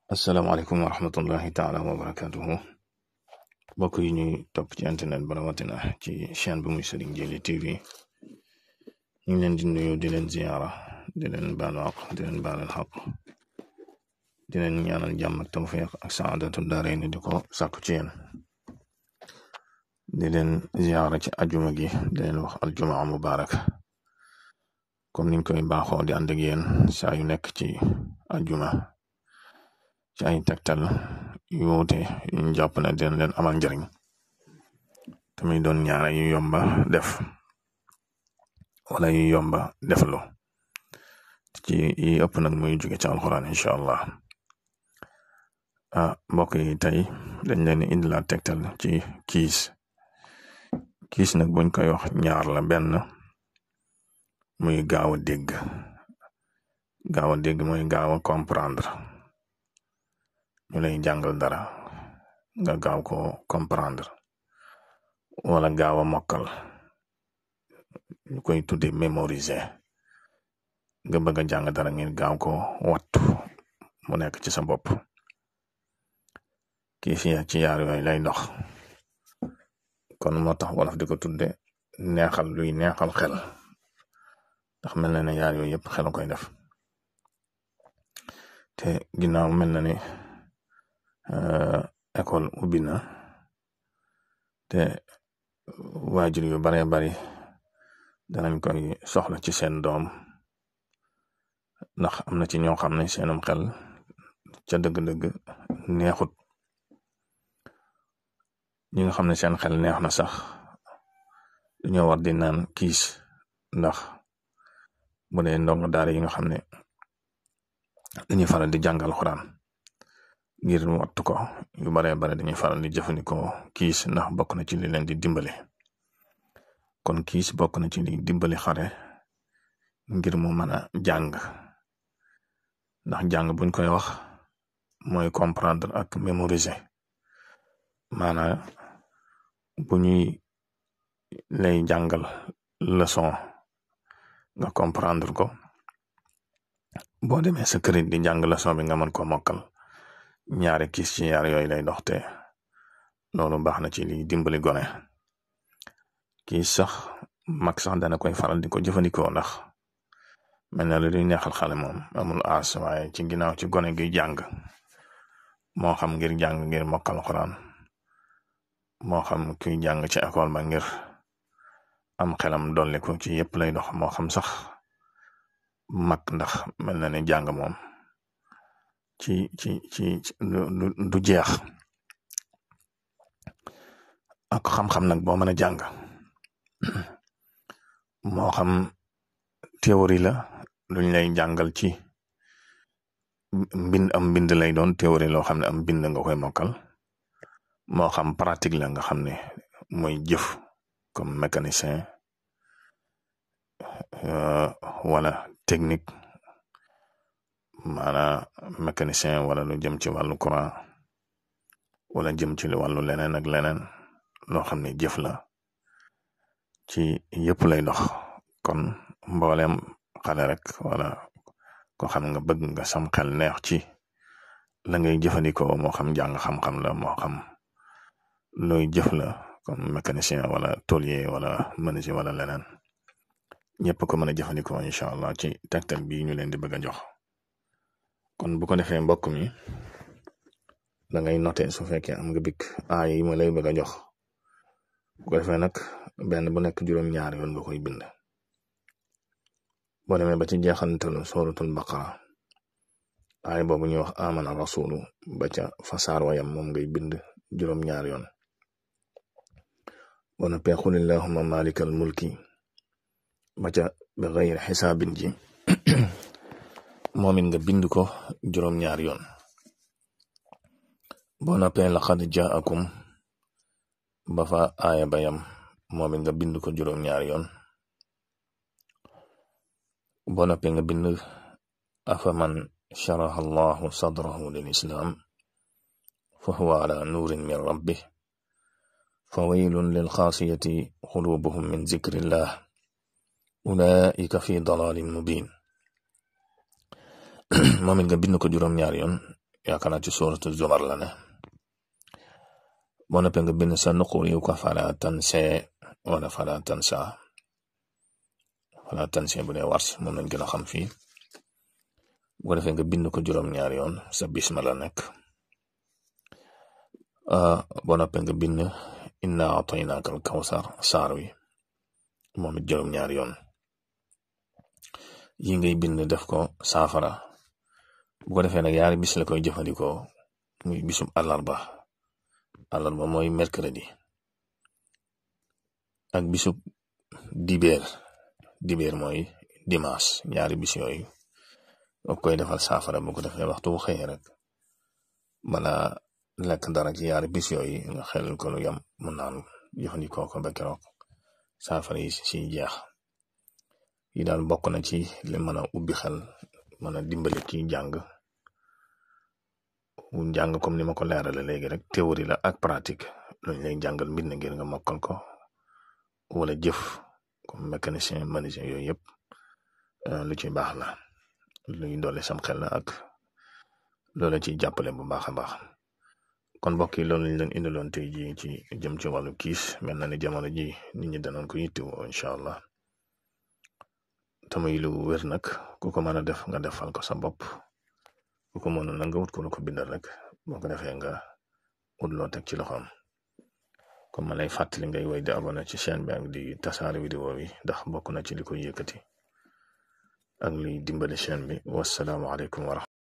asalaamaaleykum wa rahmatullahi taala wa barakatuhu mbokk yi ñuy topp ci internet ba rawatina ci chaîne bu muy Serigne Djily TV ñu ngi leen di nuyu di leen ziyaara di leen baalu àq di leen baalal xaq di leen ñaanal jàmm ak tawfiq ak saadatu daarayni di ko sàkku ci yéen di leen ziyaara ci ajuma gi di leen wax aljumaa mubarak comme niñ koy baaxoo di ànd ak yéen saa yu nekk ci ajuma ci ay tegtal yu wuute yu jàpp ne dina leen amal njariñ tamit doon ñaara yu yomba def wala yu yomba deflu ci yi ëpp nag muy jóge ci alxuraan incha allah mbokk yi tey dañ leen indilaat tegtal ci kiis nag buñ koy wax ñaar la benn muy gaaw a dégg mooy gaaw a comprendre ñu lay jàngal dara nga gaaw ko comprendre wala gaaw a mokkal ñu koy tudde mémoriser nga bëgg a jàng dara ngeen gaaw ko wattu mu nekk ci sa bopp kii ci yaar yooyu lay dox kon moo tax wolof di ko tudde luy neexal xel ndax mel na ne yaar yooyu yëpp xel koy def te ginnaaw mel na ne école ubbi na te waajur yu bare bari danañ koy soxla ci seen doom ndax am na ci ñoo xam ne seenum xel ca dëgg-dëgg neexut ñi nga xam ne seen xel neex na sax dañoo war di naan kiis ndax bu dee ndongo daara yi nga xam ne dañuy faral di jàngal Alxuraan ngir wattu ko yu bare bare dañuy faral di jëfandikoo kiis ndax bokk na ci li leen di dimbale kon kiis bokk na ci li dimbali xale ngir mu mën a jàng ndax jàng buñ koy wax mooy comprendre ak mémoriser maanaam bu ñuy lay jàngal leçon nga comprendre ko boo demee sa kërit di jàng leçon bi nga mën ko mokkal ñaari kiis ci yaar yooyu lay dox te loolu baax na ci li dimbali gone kii sax mag sax dana koy faral di ko jëfandikoo ndax mel na lu di neexal xale moom amul aas waaye ci ginnaaw ci gone gi jàng moo xam ngir jàng ngir mokkal Alxuraan moo xam kuy jàng ci école ba ngir am xelam dolli ko ci yëpp lay dox moo xam sax mag ndax mel na ne jàng moom ci du jeex ak xam-xam nag boo mën a jàng moo xam théorie la luñ lay jàngal ci mbind lay doon théorie loo xam ne am mbind nga koy mokkal moo xam pratique la nga xam ne mooy jëf comme mécanicien wala technique maanaam mécanicien wala lu jëm ci wàllu courant wala jëm ci wàllu leneen ak leneen loo xam ne jëf la ci yëpp lay dox kon mbooleem xale rek wala ko xam nga bëgg nga sam xel neex ci la ngay jëfandikoo moo xam jàng xam-xam la moo xam looy jëf la comme mécanicien wala tôlier wala menuisier wala leneen ñëpp ko mën a jëfandikoo incha allah ci tegtal bii ñu leen di bëgg a jox kon bu ko defee mbokk mi da ngay noté su fekkee am nga bik aay yi ma lay bëgg a jox bu ko defee nag benn bu nekk juróom-ñaar yoon nga koy bind boo demee ba ci jeexantalu suratul baqara aay boobu ñuy wax amana rasulu ba ca fasaar wayam moom ngay bind juróom-ñaar yoon boo noppee xulillahumma malikal mulki ba ca bi ghayri xisaabin ji moom it nga bind ko juróom-ñaar yoon boo noppee laqad jaakum ba fa aaya bayam moom it nga bind ko juróom-ñaar yoon boo noppee nga bind afaman sharaha allahu sadrahu lil islam fa huwa ala nuurin min rabbih fa waylun lil xaasiyati xulubuhum min zikrillah ulaika fi dalalin mubin moom it nga bind ko juróom-ñaar yoon yaakaar naa ci suuratu Zumar la ne boo noppee nga bind sa nuqri'uka falaa tansaa wala falaa tansaa bu dee Warsh moom lañ gën a xam fii bu ko defee nga bind ko juróom-ñaari yoon sa bismillah nekk boo noppee nga bind inna a'taynaaka al-kawsar saar wi moom it juróom-ñaari yoon yi ngay bind def ko saafara bu ko defee nag yaari bis la koy jëfandikoo muy bisub àllarba mooy mercredi ak bisub dibeer mooy dimanche ñaari bis yooyu boo koy defal saafara bu ko defee waxtu bu xëyee rek bala lekk dara ci yaari bis yooyu nga xelal ko lu yam mu naan jëfandikoo ko ba keroog saafara yi si jeex yi daal bokk na ci li mën a ubbi xel mën a dimbali ki jàng comme ni ma ko leerale léegi rek théorie la ak pratique luñ lay jàngal mbir na ngir nga mokkal ko wala jëf comme mécanicien menuisier yooyu yëpp lu ci baax la luy doole sam xel la ak loola ciy jàppale bu baax a baax kon mbokk yi loolu lañ leen indiloon tey ji ci jëm ci wàllu kiis mel na ni jamono ji nit ñi danoon ko yittewoo incha allah tamuy lu wér nag ku ko mën a def nga defal ko sa bopp ku ko mënul na nga wut ko lu ko bindal rek boo ko defee nga wut loo teg ci loxoom comme ma lay fàttali ngay woy di abonné ci chaîne bi ak di tasaare vidéo bi ndax bokk na ci li koy yëkkati ak liy dimbali chaîne bi wassalaamu aleykum wa rahmatulah